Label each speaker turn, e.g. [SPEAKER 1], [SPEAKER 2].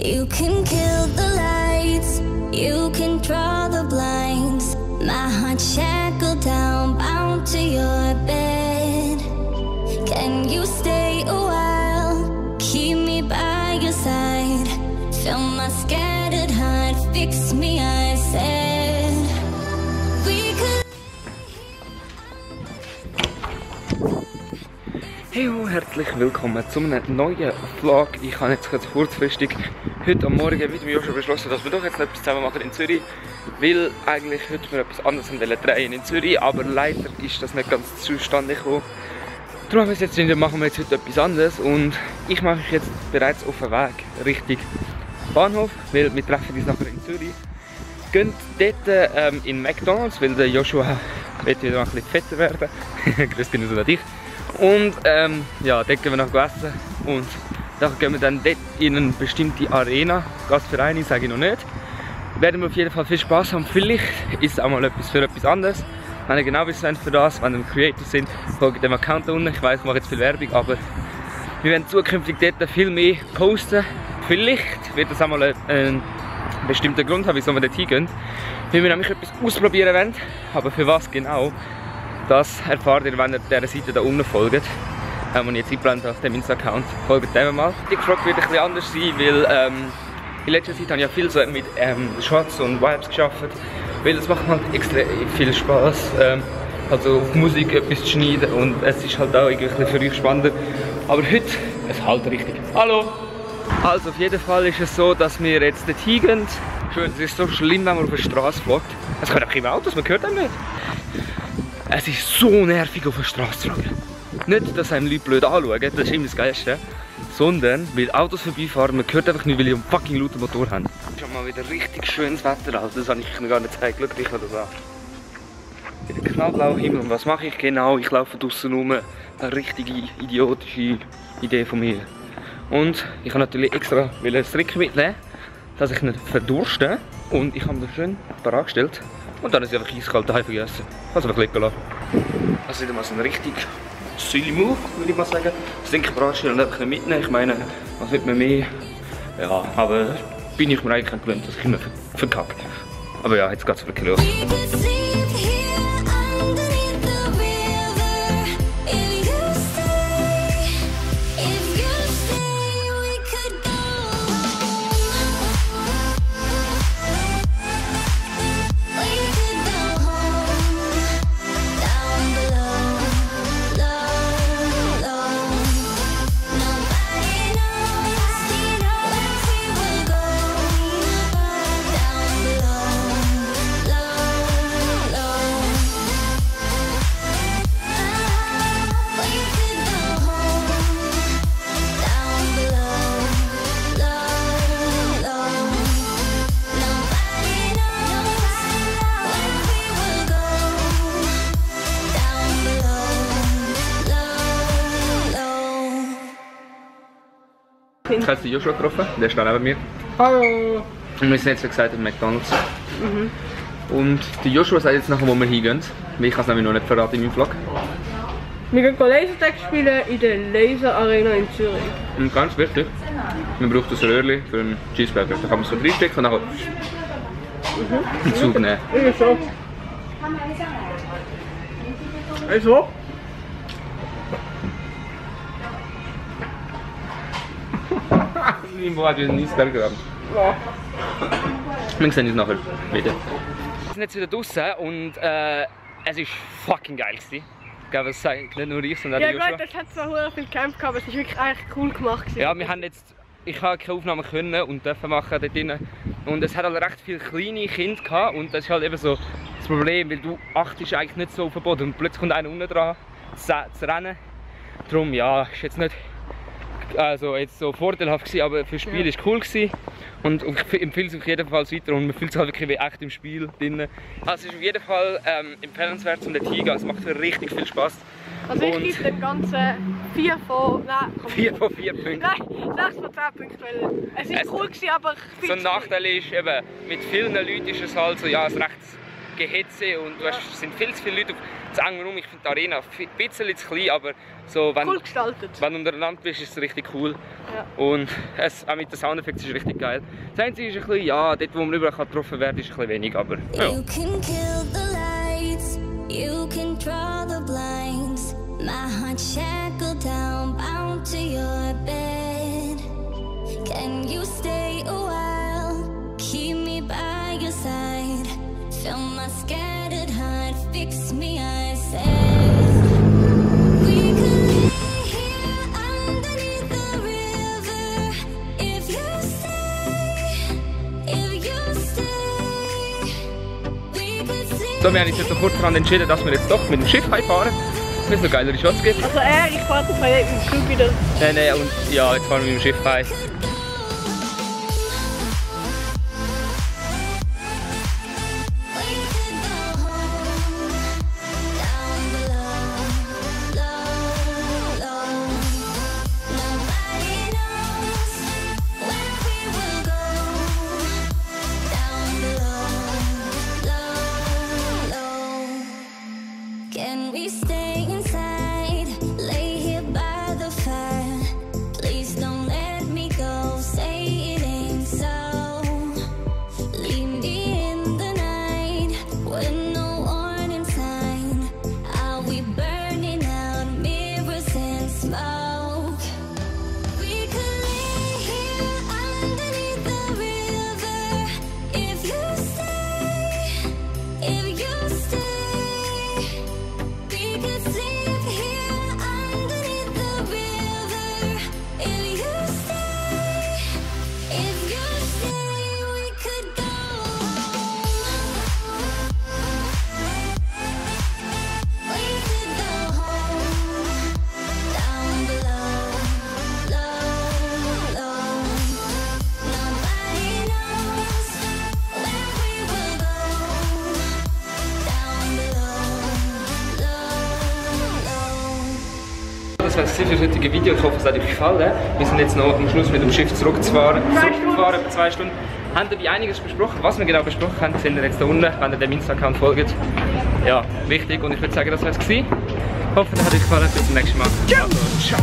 [SPEAKER 1] You can kill the lights, you can draw the blinds. My heart shackled down, bound to your bed. Can you stay a while? Keep me by your side. Fill my scattered heart, fix me, I said. We could.
[SPEAKER 2] Hey, herzlich willkommen zu einem neuen Vlog. Ich habe jetzt ganz kurzfristig heute am Morgen mit mir schon beschlossen, dass wir doch jetzt noch etwas zusammen machen in Zürich. Weil eigentlich heute wir etwas anderes drehen in Zürich, aber leider ist das nicht ganz zustande gekommen. Darum haben wir jetzt machen wir jetzt heute etwas anderes und ich mache mich jetzt bereits auf den Weg Richtung Bahnhof, weil wir treffen uns nachher in Zürich. Gehen dort in McDonald's, weil der Joshua wird wieder ein bisschen fetter werden. Grüß dich an dich. Und ja, dort gehen wir noch essen und dann gehen wir dann dort in eine bestimmte Arena, Gastvereine sage ich noch nicht. Werden wir auf jeden Fall viel Spaß haben, vielleicht ist es auch mal etwas für etwas anderes. Wenn ihr genau wisst für das, wenn ihr Creator sind, folgt dem Account unten. Ich weiss, ich mache jetzt viel Werbung, aber wir werden zukünftig dort viel mehr posten. Vielleicht wird das auch mal einen bestimmten Grund haben, wieso wir dort hingehen. Weil wir nämlich etwas ausprobieren wollen, aber für was genau, das erfahrt ihr, wenn ihr dieser Seite da unten folgt. Die ich jetzt eingeblendet auf dem Insta-Account. Folgt dem mal. Die Frage wird ein bisschen anders sein, weil in letzter Zeit habe ich ja viel so mit Shots und Vibes gearbeitet. Weil es macht halt extrem viel Spaß, also auf Musik etwas zu schneiden und es ist halt auch irgendwie für euch spannender. Aber heute, es halt richtig. Hallo! Also auf jeden Fall ist es so, dass wir jetzt dort hingehen. Es ist so schlimm, wenn man auf der Straße fährt. Es können auch immer Autos, man hört einem nicht. Es ist so nervig auf der Straße zu fahren. Nicht, dass einem Leute blöd anschauen, das ist immer das Geilste. Sondern, weil Autos vorbeifahren, man hört einfach nicht, weil die einen fucking lauten Motor haben. Schon mal wieder richtig schönes Wetter, also das habe ich noch gar nicht gezeigt. Schau dich das an. Wieder knallblauer Himmel. Und was mache ich genau? Ich laufe draussen rum. Eine richtige idiotische Idee von mir. Und ich habe natürlich extra ein Trick mitnehmen, dass ich nicht verdurste. Und ich habe mir das schön parat gestellt. Und dann ist es einfach eiskalt daheim vergessen. Also einfach liegen lassen. Das ist wieder mal so ein richtig silly Move, würde ich mal sagen. Das denke ich parat stellen und einfach mitnehmen. Ich meine, was wird man mehr? Ja, aber bin ich mir eigentlich gewöhnt, dass ich immer verkacke. Aber ja, jetzt geht es wirklich los. Ich habe jetzt den Joshua getroffen, der ist da neben mir. Hallo! Und wir sind jetzt, wie gesagt, in McDonald's. Und der Joshua sagt jetzt nachher, wo wir hingehen. Weil ich kann es nämlich noch nicht verraten in meinem Vlog.
[SPEAKER 3] Wir gehen Lasertag spielen in der Laser Arena in Zürich.
[SPEAKER 2] Und ganz wichtig, man braucht das Röhrchen für einen Cheeseburger. Da kann man so reinstecken und dann einen Zug nehmen.
[SPEAKER 3] Ist so. Ist so?
[SPEAKER 2] Irgendwo hat wieder einen Eisberger haben.
[SPEAKER 3] Ja.
[SPEAKER 2] Wir sehen uns nachher wieder. Wir sind jetzt wieder draußen und es war fucking geil gewesen. Ich glaube, es sagt nicht nur ich, sondern auch
[SPEAKER 3] ja,
[SPEAKER 2] Joshua.
[SPEAKER 3] gut, das hat zwar viel Kämpfe gehabt, aber es ist wirklich eigentlich cool gemacht gewesen.
[SPEAKER 2] Ja, wir haben jetzt, ich habe keine Aufnahmen können und dürfen machen dort drinnen. Und es hat halt recht viele kleine Kinder gehabt und das ist halt eben so das Problem, weil du achtest eigentlich nicht so auf den Boden und plötzlich kommt einer unten dran zu rennen. Darum, ja, ist jetzt nicht also jetzt so vorteilhaft gewesen, aber für das Spiel ist cool gewesen. Und ich empfehle es auf jeden Fall weiter und man fühlt sich halt wirklich wie echt im Spiel drin. Also es ist auf jeden Fall empfehlenswert zum dort hingehen, es macht richtig viel Spaß.
[SPEAKER 3] Also ich gebe den ganzen 4 von... Nein,
[SPEAKER 2] 4 von 4 Punkten.
[SPEAKER 3] Nein, 6 von 10 Punkten, weil es ist cool gewesen, aber viel
[SPEAKER 2] so ein Nachteil ist eben, mit vielen Leuten ist es halt so, ja, ein recht Gehetze und es sind viel zu viele Leute auf das enge rum. Ich finde die Arena ein bisschen zu klein, aber so, wenn,
[SPEAKER 3] Cool gestaltet.
[SPEAKER 2] wenn du untereinander bist, ist es richtig cool.
[SPEAKER 3] Ja.
[SPEAKER 2] Und auch mit den Soundeffekten ist es richtig geil. Das Einzige ist ein bisschen, ja, dort wo man überall getroffen werden kann, ist ein bisschen wenig, aber ja.
[SPEAKER 1] You can kill the lights, you can draw the blinds. My heart shackled down, bound to your bed. Can you stay a while? Keep me by your side. Fill my scattered heart, fix me, I said. We could lay here underneath the river. If you stay, if you stay, we could sleep.
[SPEAKER 2] So, wir haben uns jetzt noch kurzerhand entschieden, dass wir jetzt doch mit dem Schiff heimfahren, weil es noch geilere Shots gibt.
[SPEAKER 3] Also ich fahre das Projekt mit dem Flug wieder.
[SPEAKER 2] Nein, und ja, jetzt fahren wir mit dem Schiff heim.
[SPEAKER 1] Can we stay inside? Lay here by the fire. Please don't let me go. Say it ain't so. Leave me in the night with no warning sign. Are we burning out mirrors and smoke? We could lay here underneath the river. If you stay, if you stay. We could sleep here underneath the river. If you stay, we could go. We could go home, down below, low, low. Nobody knows where we will go, down below, low, low.
[SPEAKER 2] Das war es für das heutige Video. Ich hoffe, es hat euch gefallen. Wir sind jetzt noch am Schluss mit dem Schiff zurückgefahren, etwa 2 Stunden. Haben dabei einiges besprochen. Was wir genau besprochen haben, seht ihr jetzt da unten, wenn ihr dem Insta-Account folgt. Ja, wichtig. Und ich würde sagen, das war es gewesen. Ich hoffe, es hat euch gefallen. Bis zum nächsten Mal. Ciao! Also, ciao.